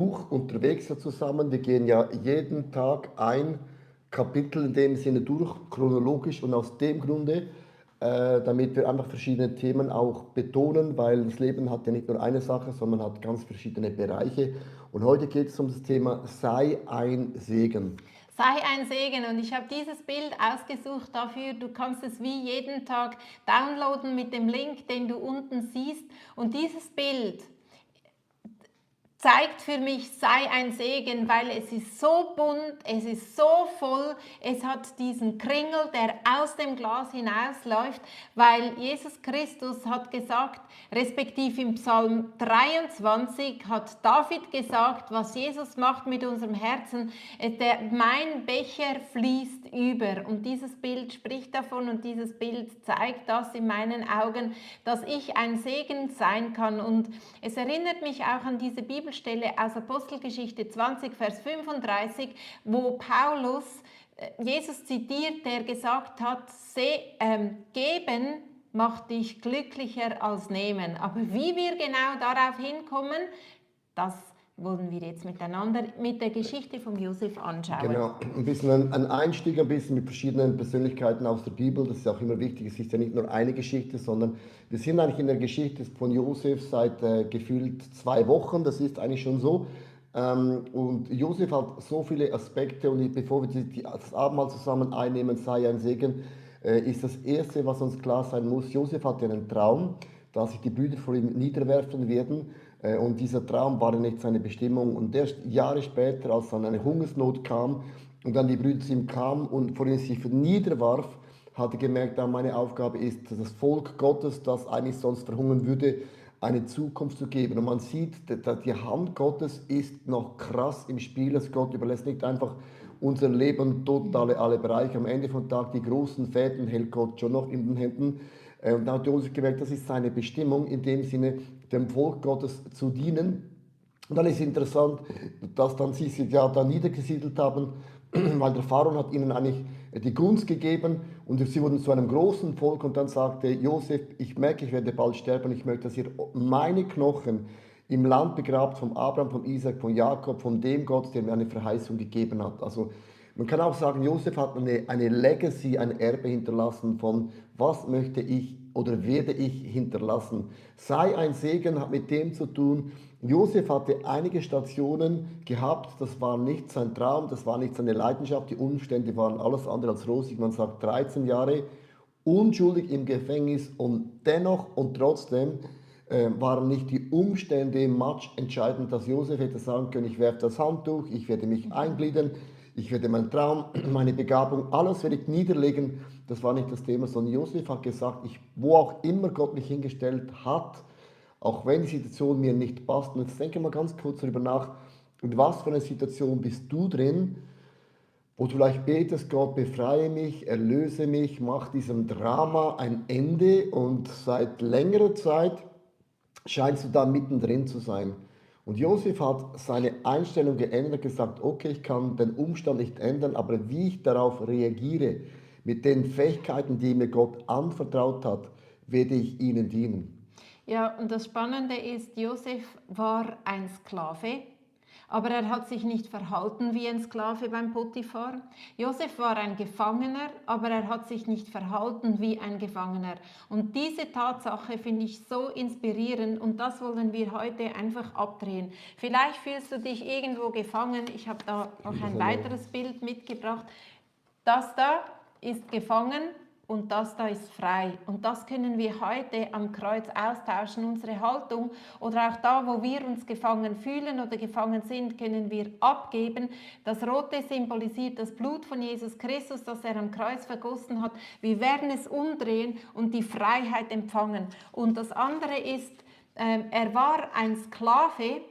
Buch unterwegs ja zusammen. Wir gehen ja jeden Tag ein Kapitel in dem Sinne durch, chronologisch und aus dem Grunde, damit wir einfach verschiedene Themen auch betonen, weil das Leben hat ja nicht nur eine Sache, sondern hat ganz verschiedene Bereiche. Und heute geht es um das Thema Sei ein Segen. Sei ein Segen, und ich habe dieses Bild ausgesucht dafür. Du kannst es wie jeden Tag downloaden mit dem Link, den du unten siehst. Und dieses Bild zeigt für mich, sei ein Segen, weil es ist so bunt, es ist so voll, es hat diesen Kringel, der aus dem Glas hinausläuft, weil Jesus Christus hat gesagt, respektive im Psalm 23 hat David gesagt, was Jesus macht mit unserem Herzen, mein Becher fließt über. Und dieses Bild spricht davon, und dieses Bild zeigt das in meinen Augen, dass ich ein Segen sein kann. Und es erinnert mich auch an diese Bibelstelle aus Apostelgeschichte 20, Vers 35, wo Paulus Jesus zitiert, der gesagt hat, geben macht dich glücklicher als nehmen. Aber wie wir genau darauf hinkommen, das wollen wir jetzt miteinander mit der Geschichte von Josef anschauen. Genau, ein bisschen ein Einstieg, ein bisschen mit verschiedenen Persönlichkeiten aus der Bibel. Das ist auch immer wichtig. Es ist ja nicht nur eine Geschichte, sondern wir sind eigentlich in der Geschichte von Josef seit gefühlt 2 Wochen. Das ist eigentlich schon so. Und Josef hat so viele Aspekte. Und bevor wir das Abendmahl zusammen einnehmen, sei ein Segen, ist das Erste, was uns klar sein muss. Josef hatte einen Traum, dass sich die Brüder vor ihm niederwerfen werden. Und dieser Traum war nicht seine Bestimmung. Und erst Jahre später, als dann eine Hungersnot kam und dann die Brüder zu ihm kamen und vor ihm sich niederwarf, hat er gemerkt, meine Aufgabe ist, das Volk Gottes, das eigentlich sonst verhungern würde, eine Zukunft zu geben. Und man sieht, die Hand Gottes ist noch krass im Spiel. Dass Gott überlässt nicht einfach unser Leben total alle Bereiche. Am Ende vom Tag, die großen Fäden hält Gott schon noch in den Händen. Und da hat Josef gemerkt, das ist seine Bestimmung, in dem Sinne, dem Volk Gottes zu dienen. Und dann ist interessant, dass dann sie sich ja da niedergesiedelt haben, weil der Pharao hat ihnen eigentlich die Gunst gegeben und sie wurden zu einem großen Volk. Und dann sagte Josef, ich merke, ich werde bald sterben, ich möchte, dass ihr meine Knochen im Land begrabt, von Abraham, von Isaac, von Jakob, von dem Gott, der mir eine Verheißung gegeben hat. Also man kann auch sagen, Josef hat eine Legacy, ein Erbe hinterlassen von, was möchte ich oder werde ich hinterlassen. Sei ein Segen hat mit dem zu tun. Josef hatte einige Stationen gehabt, das war nicht sein Traum, das war nicht seine Leidenschaft, die Umstände waren alles andere als rosig. Man sagt 13 Jahre unschuldig im Gefängnis und dennoch und trotzdem waren nicht die Umstände im Match entscheidend, dass Josef hätte sagen können, ich werfe das Handtuch, ich werde mich eingliedern, ich werde meinen Traum, meine Begabung, alles werde ich niederlegen. Das war nicht das Thema, sondern Josef hat gesagt, wo auch immer Gott mich hingestellt hat, auch wenn die Situation mir nicht passt. Und jetzt denke mal ganz kurz darüber nach, in was für einer Situation bist du drin, wo du vielleicht betest, Gott befreie mich, erlöse mich, mach diesem Drama ein Ende, und seit längerer Zeit scheinst du da mittendrin zu sein. Und Josef hat seine Einstellung geändert, gesagt, okay, ich kann den Umstand nicht ändern, aber wie ich darauf reagiere, mit den Fähigkeiten, die mir Gott anvertraut hat, werde ich ihnen dienen. Ja, und das Spannende ist, Josef war ein Sklave, aber er hat sich nicht verhalten wie ein Sklave beim Potiphar. Josef war ein Gefangener, aber er hat sich nicht verhalten wie ein Gefangener. Und diese Tatsache finde ich so inspirierend, und das wollen wir heute einfach abdrehen. Vielleicht fühlst du dich irgendwo gefangen. Ich habe da noch ein weiteres Bild mitgebracht. Das da ist gefangen und das da ist frei. Und das können wir heute am Kreuz austauschen, unsere Haltung, oder auch da, wo wir uns gefangen fühlen oder gefangen sind, können wir abgeben. Das Rote symbolisiert das Blut von Jesus Christus, das er am Kreuz vergossen hat. Wir werden es umdrehen und die Freiheit empfangen. Und das andere ist, er war ein Sklave.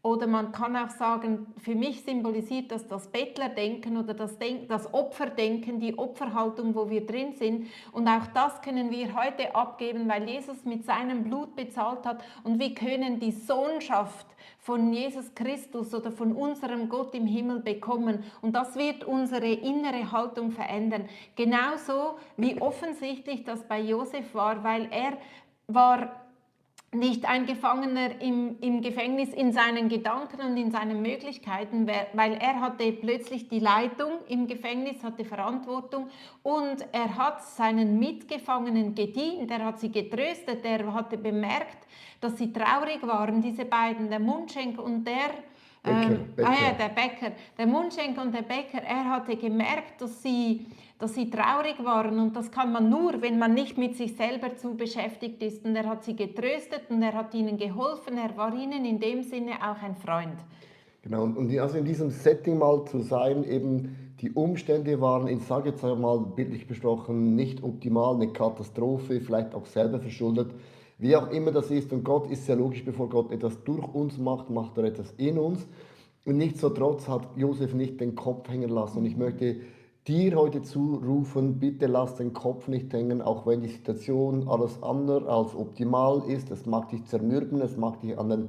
Oder man kann auch sagen, für mich symbolisiert das Bettlerdenken oder das Opferdenken, die Opferhaltung, wo wir drin sind. Und auch das können wir heute abgeben, weil Jesus mit seinem Blut bezahlt hat. Und wir können die Sohnschaft von Jesus Christus oder von unserem Gott im Himmel bekommen. Und das wird unsere innere Haltung verändern. Genauso wie offensichtlich das bei Josef war, weil er war nicht ein Gefangener im Gefängnis in seinen Gedanken und in seinen Möglichkeiten, weil er hatte plötzlich die Leitung im Gefängnis, hatte Verantwortung und er hat seinen Mitgefangenen gedient, er hat sie getröstet, er hatte bemerkt, dass sie traurig waren, diese beiden, der Mundschenk und Bäcker. der Bäcker, der Mundschenk und der Bäcker, er hatte gemerkt, dass sie traurig waren und das kann man nur, wenn man nicht mit sich selber zu beschäftigt ist. Und er hat sie getröstet und er hat ihnen geholfen, er war ihnen in dem Sinne auch ein Freund. Genau, und also in diesem Setting mal zu sein, eben die Umstände waren, ich sage jetzt einmal bildlich besprochen, nicht optimal, eine Katastrophe, vielleicht auch selber verschuldet, wie auch immer das ist. Und Gott ist sehr logisch, bevor Gott etwas durch uns macht, macht er etwas in uns. Und nichtsdestotrotz hat Josef nicht den Kopf hängen lassen. Und ich möchte dir heute zurufen, bitte lass den Kopf nicht hängen, auch wenn die Situation alles andere als optimal ist. Es mag dich zermürben, es mag dich an den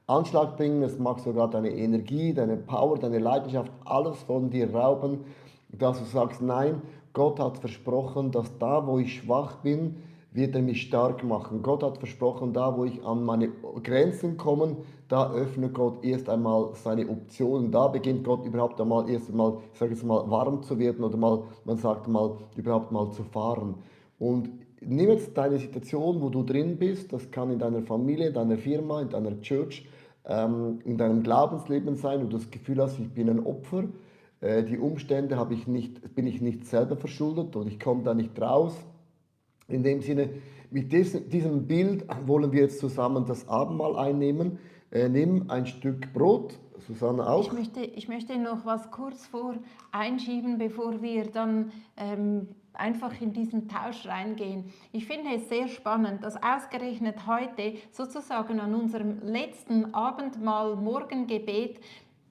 Anschlag bringen, es mag sogar deine Energie, deine Power, deine Leidenschaft, alles von dir rauben, dass du sagst, nein, Gott hat versprochen, dass da, wo ich schwach bin, wird er mich stark machen. Gott hat versprochen, da, wo ich an meine Grenzen komme, da öffnet Gott erst einmal seine Optionen. Da beginnt Gott überhaupt einmal erst einmal, ich sage jetzt mal, warm zu werden oder mal, man sagt mal, überhaupt mal zu fahren. Und nimm jetzt deine Situation, wo du drin bist, das kann in deiner Familie, in deiner Firma, in deiner Church, in deinem Glaubensleben sein, wo du das Gefühl hast, ich bin ein Opfer. Die Umstände bin ich nicht selber verschuldet und ich komme da nicht raus. In dem Sinne, mit diesem Bild wollen wir jetzt zusammen das Abendmahl einnehmen. Nimm ein Stück Brot, Susanne auch. Ich möchte noch was kurz vor einschieben, bevor wir dann einfach in diesen Tausch reingehen. Ich finde es sehr spannend, dass ausgerechnet heute sozusagen an unserem letzten Abendmahl Morgengebet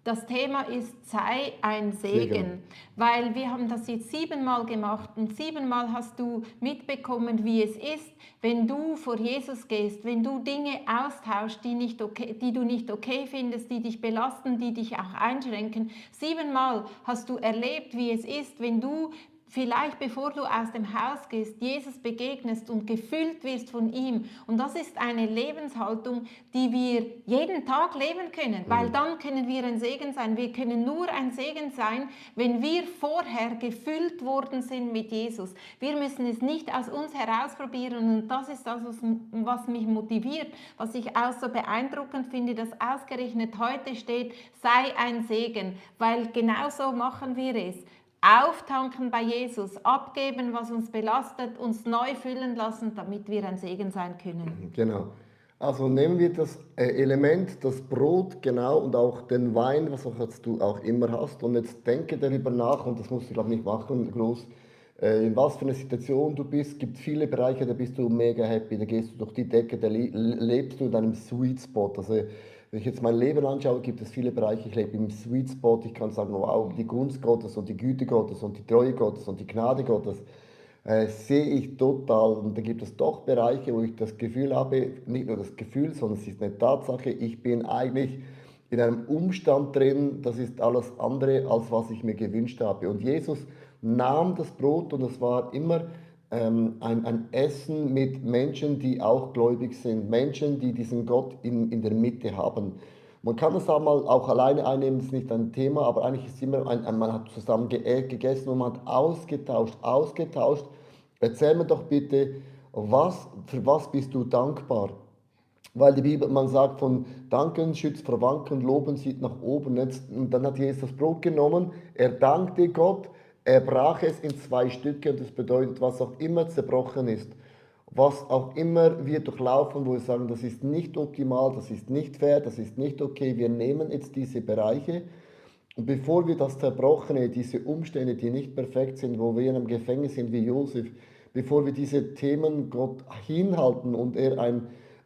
das Thema ist, sei ein Segen, weil wir haben das jetzt 7-mal gemacht und 7-mal hast du mitbekommen, wie es ist, wenn du vor Jesus gehst, wenn du Dinge austauschst, die du nicht okay findest, die dich belasten, die dich auch einschränken. 7-mal hast du erlebt, wie es ist, wenn du vielleicht bevor du aus dem Haus gehst, Jesus begegnest und gefüllt wirst von ihm. Und das ist eine Lebenshaltung, die wir jeden Tag leben können, weil dann können wir ein Segen sein. Wir können nur ein Segen sein, wenn wir vorher gefüllt worden sind mit Jesus. Wir müssen es nicht aus uns heraus probieren und das ist das, was mich motiviert, was ich auch so beeindruckend finde, dass ausgerechnet heute steht, sei ein Segen, weil genau so machen wir es. Auftanken bei Jesus, abgeben, was uns belastet, uns neu füllen lassen, damit wir ein Segen sein können. Genau. Also nehmen wir das Element, das Brot, genau, und auch den Wein, was auch jetzt du auch immer hast. Und jetzt denke darüber nach, und das musst du, glaube ich, nicht machen, groß, in was für einer Situation du bist. Es gibt viele Bereiche, da bist du mega happy, da gehst du durch die Decke, da lebst du in deinem Sweet Spot. Also wenn ich jetzt mein Leben anschaue, gibt es viele Bereiche, ich lebe im Sweet Spot, ich kann sagen, wow, die Gunst Gottes und die Güte Gottes und die Treue Gottes und die Gnade Gottes sehe ich total. Und da gibt es doch Bereiche, wo ich das Gefühl habe, nicht nur das Gefühl, sondern es ist eine Tatsache, ich bin eigentlich in einem Umstand drin, das ist alles andere, als was ich mir gewünscht habe. Und Jesus nahm das Brot und es war immer ein Essen mit Menschen, die auch gläubig sind, Menschen, die diesen Gott in der Mitte haben. Man kann das auch alleine einnehmen, das ist nicht ein Thema, aber eigentlich ist immer, man hat zusammen gegessen und man hat ausgetauscht. Erzähl mir doch bitte, für was bist du dankbar? Weil die Bibel, man sagt von Danken schützt vor Wanken, Loben sieht nach oben. Und dann hat Jesus das Brot genommen, er dankte Gott, er brach es in 2 Stücke und das bedeutet, was auch immer zerbrochen ist, was auch immer wir durchlaufen, wo wir sagen, das ist nicht optimal, das ist nicht fair, das ist nicht okay, wir nehmen jetzt diese Bereiche und bevor wir das Zerbrochene, diese Umstände, die nicht perfekt sind, wo wir in einem Gefängnis sind wie Josef, bevor wir diese Themen Gott hinhalten und er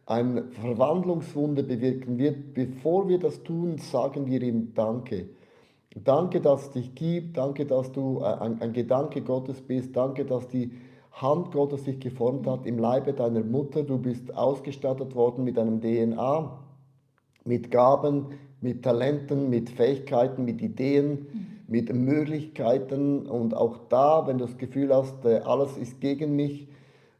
ein Verwandlungswunder bewirken wird, bevor wir das tun, sagen wir ihm Danke. Danke, dass es dich gibt, danke, dass du ein Gedanke Gottes bist, danke, dass die Hand Gottes dich geformt hat im Leibe deiner Mutter, du bist ausgestattet worden mit einem DNA, mit Gaben, mit Talenten, mit Fähigkeiten, mit Ideen, mit Möglichkeiten und auch da, wenn du das Gefühl hast, alles ist gegen mich,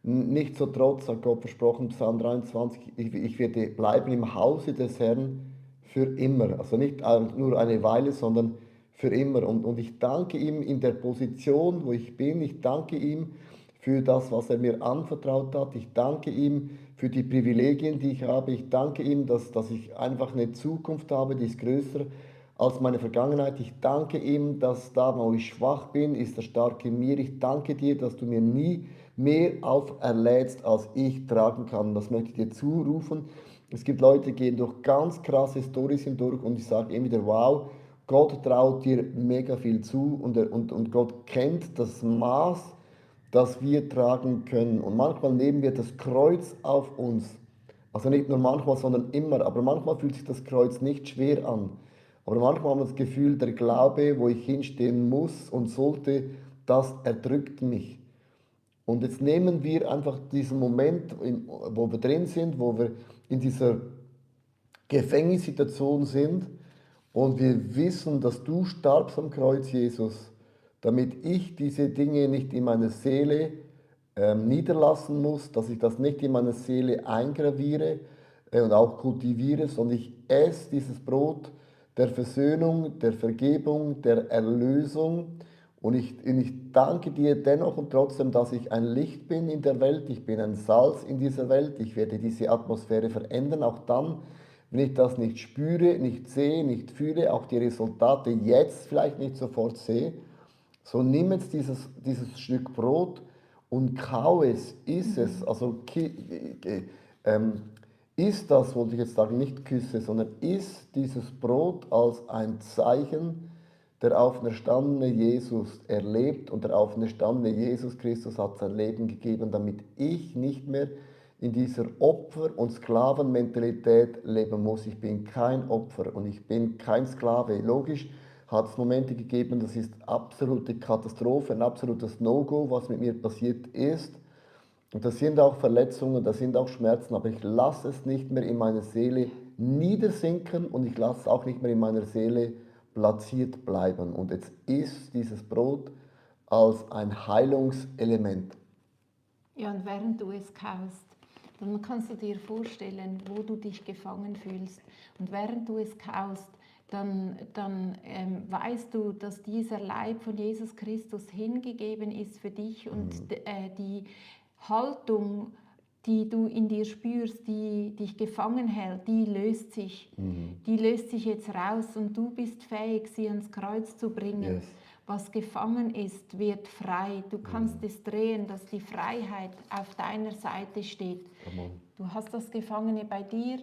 Nichtsdestotrotz hat Gott versprochen, Psalm 23, ich werde bleiben im Hause des Herrn für immer. Also nicht nur eine Weile, sondern für immer. Und ich danke ihm in der Position, wo ich bin. Ich danke ihm für das, was er mir anvertraut hat. Ich danke ihm für die Privilegien, die ich habe. Ich danke ihm, dass ich einfach eine Zukunft habe, die ist größer als meine Vergangenheit. Ich danke ihm, dass da, wo ich schwach bin, ist er stark in mir. Ich danke dir, dass du mir nie mehr auferlädst, als ich tragen kann. Das möchte ich dir zurufen. Es gibt Leute, die gehen durch ganz krasse Storys hindurch und ich sage immer wieder, wow, Gott traut dir mega viel zu und Gott kennt das Maß, das wir tragen können. Und manchmal nehmen wir das Kreuz auf uns. Also nicht nur manchmal, sondern immer. Aber manchmal fühlt sich das Kreuz nicht schwer an. Aber manchmal haben wir das Gefühl, der Glaube, wo ich hinstehen muss und sollte, das erdrückt mich. Und jetzt nehmen wir einfach diesen Moment, wo wir drin sind, wo wir in dieser Gefängnissituation sind und wir wissen, dass du starbst am Kreuz, Jesus, damit ich diese Dinge nicht in meiner Seele niederlassen muss, dass ich das nicht in meiner Seele eingraviere und auch kultiviere, sondern ich esse dieses Brot der Versöhnung, der Vergebung, der Erlösung. Und ich danke dir dennoch und trotzdem, dass ich ein Licht bin in der Welt, ich bin ein Salz in dieser Welt, ich werde diese Atmosphäre verändern, auch dann, wenn ich das nicht spüre, nicht sehe, nicht fühle, auch die Resultate jetzt vielleicht nicht sofort sehe. So nimm jetzt dieses Stück Brot und kau es, iss es, also iss das, wollte ich jetzt sagen, nicht küsse, sondern iss dieses Brot als ein Zeichen, der auferstandene Jesus erlebt und der auferstandene Jesus Christus hat sein Leben gegeben, damit ich nicht mehr in dieser Opfer- und Sklavenmentalität leben muss. Ich bin kein Opfer und ich bin kein Sklave. Logisch hat es Momente gegeben, das ist absolute Katastrophe, ein absolutes No-Go, was mit mir passiert ist. Und das sind auch Verletzungen, das sind auch Schmerzen, aber ich lasse es nicht mehr in meiner Seele niedersinken und ich lasse es auch nicht mehr in meiner Seele platziert bleiben. Und jetzt ist dieses Brot als ein Heilungselement. Ja, und während du es kaust, dann kannst du dir vorstellen, wo du dich gefangen fühlst. Und während du es kaust, dann weißt du, dass dieser Leib von Jesus Christus hingegeben ist für dich und die Haltung, die du in dir spürst, die dich gefangen hält, die löst sich. Die löst sich jetzt raus und du bist fähig, sie ans Kreuz zu bringen. Yes. Was gefangen ist, wird frei. Du kannst es drehen, dass die Freiheit auf deiner Seite steht. Come on. Du hast das Gefangene bei dir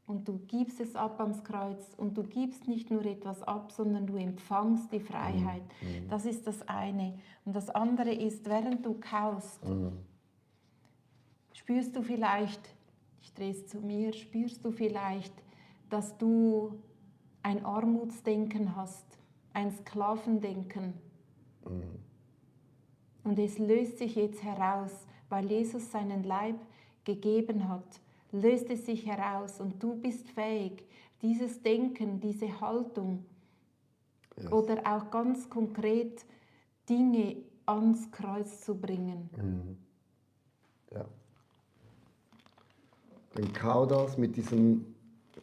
und du gibst es ab ans Kreuz und du gibst nicht nur etwas ab, sondern du empfangst die Freiheit. Das ist das eine. Und das andere ist, während du kaust, spürst du vielleicht, ich drehe es zu mir, spürst du vielleicht, dass du ein Armutsdenken hast, ein Sklavendenken. Und es löst sich jetzt heraus, weil Jesus seinen Leib gegeben hat, löst es sich heraus und du bist fähig, dieses Denken, diese Haltung Yes. oder auch ganz konkret Dinge ans Kreuz zu bringen. Ja. Dann kau das mit diesem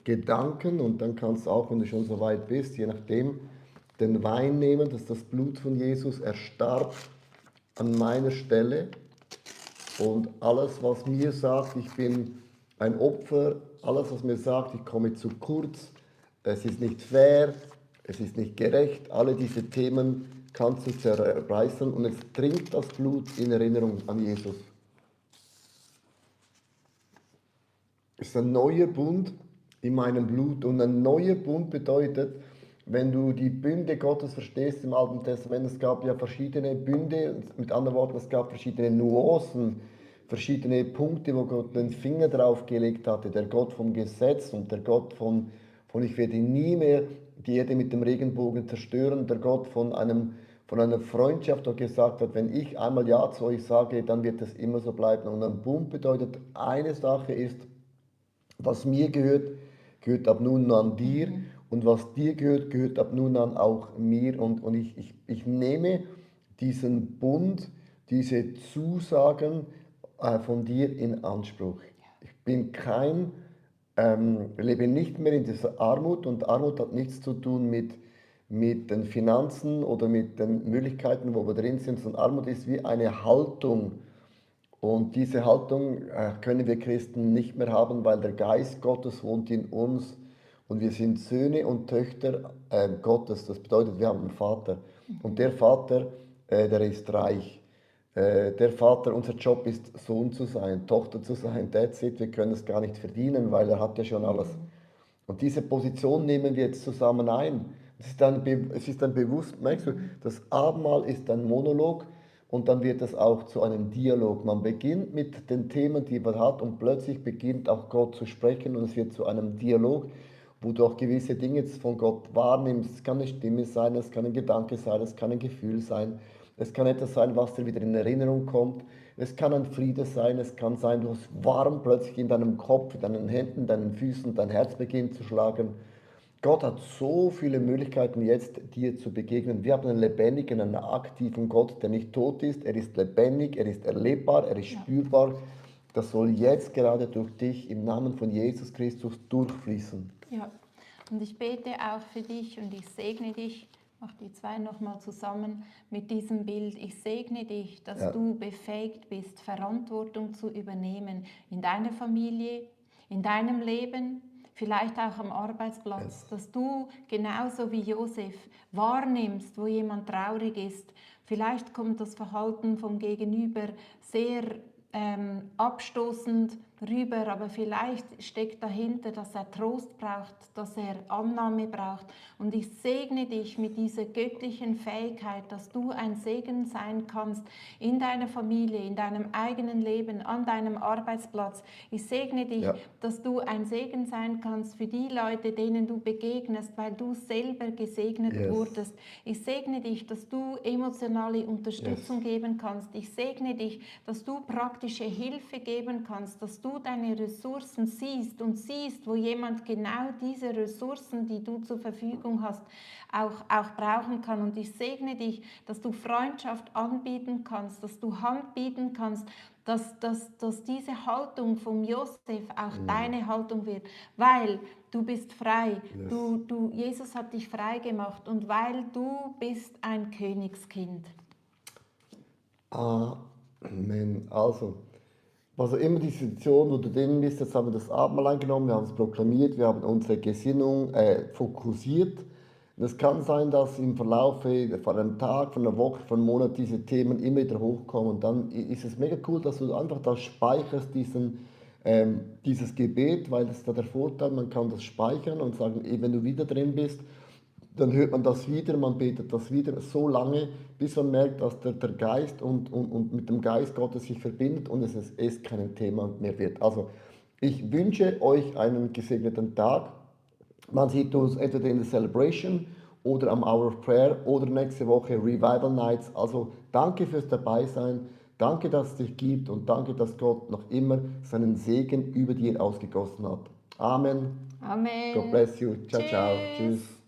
Gedanken und dann kannst du auch, wenn du schon so weit bist, je nachdem, den Wein nehmen, das ist das Blut von Jesus. Er starb an meiner Stelle und alles, was mir sagt, ich bin ein Opfer, alles, was mir sagt, ich komme zu kurz, es ist nicht fair, es ist nicht gerecht, alle diese Themen kannst du zerreißen und jetzt trinkt das Blut in Erinnerung an Jesus. Es ist ein neuer Bund in meinem Blut und ein neuer Bund bedeutet, wenn du die Bünde Gottes verstehst im Alten Testament, es gab ja verschiedene Bünde, mit anderen Worten, es gab verschiedene Nuancen, verschiedene Punkte, wo Gott den Finger drauf gelegt hatte, der Gott vom Gesetz und der Gott von ich werde nie mehr die Erde mit dem Regenbogen zerstören, der Gott von einer Freundschaft, der gesagt hat, wenn ich einmal Ja zu euch sage, dann wird es immer so bleiben. Und ein Bund bedeutet, eine Sache ist, was mir gehört, gehört ab nun an dir und was dir gehört, gehört ab nun an auch mir. Und ich nehme diesen Bund, diese Zusagen von dir in Anspruch. Ich bin lebe nicht mehr in dieser Armut und Armut hat nichts zu tun mit den Finanzen oder mit den Möglichkeiten, wo wir drin sind, sondern Armut ist wie eine Haltung. Und diese Haltung können wir Christen nicht mehr haben, weil der Geist Gottes wohnt in uns und wir sind Söhne und Töchter Gottes. Das bedeutet, wir haben einen Vater. Und der Vater, der ist reich. Der Vater, unser Job ist, Sohn zu sein, Tochter zu sein. That's it. Wir können es gar nicht verdienen, weil er hat ja schon alles. Und diese Position nehmen wir jetzt zusammen ein. Es ist dann bewusst, merkst du, das Abendmahl ist ein Monolog und dann wird es auch zu einem Dialog. Man beginnt mit den Themen, die man hat und plötzlich beginnt auch Gott zu sprechen und es wird zu einem Dialog, wo du auch gewisse Dinge von Gott wahrnimmst. Es kann eine Stimme sein, es kann ein Gedanke sein, es kann ein Gefühl sein. Es kann etwas sein, was dir wieder in Erinnerung kommt. Es kann ein Friede sein, es kann sein, du hast warm plötzlich in deinem Kopf, in deinen Händen, deinen Füßen, dein Herz beginnt zu schlagen. Gott hat so viele Möglichkeiten, jetzt dir zu begegnen. Wir haben einen lebendigen, einen aktiven Gott, der nicht tot ist. Er ist lebendig, er ist erlebbar, er ist spürbar. Das soll jetzt gerade durch dich im Namen von Jesus Christus durchfließen. Ja, und ich bete auch für dich und ich segne dich. Mach die zwei nochmal zusammen mit diesem Bild. Ich segne dich, dass du befähigt bist, Verantwortung zu übernehmen in deiner Familie, in deinem Leben, vielleicht auch am Arbeitsplatz, dass du genauso wie Josef wahrnimmst, wo jemand traurig ist. Vielleicht kommt das Verhalten vom Gegenüber sehr abstoßend rüber, aber vielleicht steckt dahinter, dass er Trost braucht, dass er Annahme braucht. Und ich segne dich mit dieser göttlichen Fähigkeit, dass du ein Segen sein kannst in deiner Familie, in deinem eigenen Leben, an deinem Arbeitsplatz. Ich segne dich, dass du ein Segen sein kannst für die Leute, denen du begegnest, weil du selber gesegnet wurdest. Ich segne dich, dass du emotionale Unterstützung geben kannst. Ich segne dich, dass du praktische Hilfe geben kannst, dass du deine Ressourcen siehst und siehst, wo jemand genau diese Ressourcen, die du zur Verfügung hast, auch brauchen kann. Und ich segne dich, dass du Freundschaft anbieten kannst, dass du Hand bieten kannst, dass diese Haltung vom Josef auch deine Haltung wird, weil du bist frei. Jesus hat dich frei gemacht und weil du bist ein Königskind. Amen. Also immer die Situation, wo du drin bist, jetzt haben wir das Abendmahl eingenommen, wir haben es proklamiert, wir haben unsere Gesinnung fokussiert. Und es kann sein, dass im Verlauf von einem Tag, von einer Woche, von einem Monat diese Themen immer wieder hochkommen. Und dann ist es mega cool, dass du einfach das speicherst, dieses Gebet, weil das ist da der Vorteil, man kann das speichern und sagen, wenn du wieder drin bist, dann hört man das wieder, man betet das wieder so lange, bis man merkt, dass der Geist und mit dem Geist Gottes sich verbindet und es ist kein Thema mehr wird. Also ich wünsche euch einen gesegneten Tag. Man sieht uns entweder in der Celebration oder am Hour of Prayer oder nächste Woche Revival Nights. Also danke fürs Dabeisein, danke, dass es dich gibt und danke, dass Gott noch immer seinen Segen über dir ausgegossen hat. Amen. Amen. God bless you. Ciao, ciao. Tschüss. Tschüss.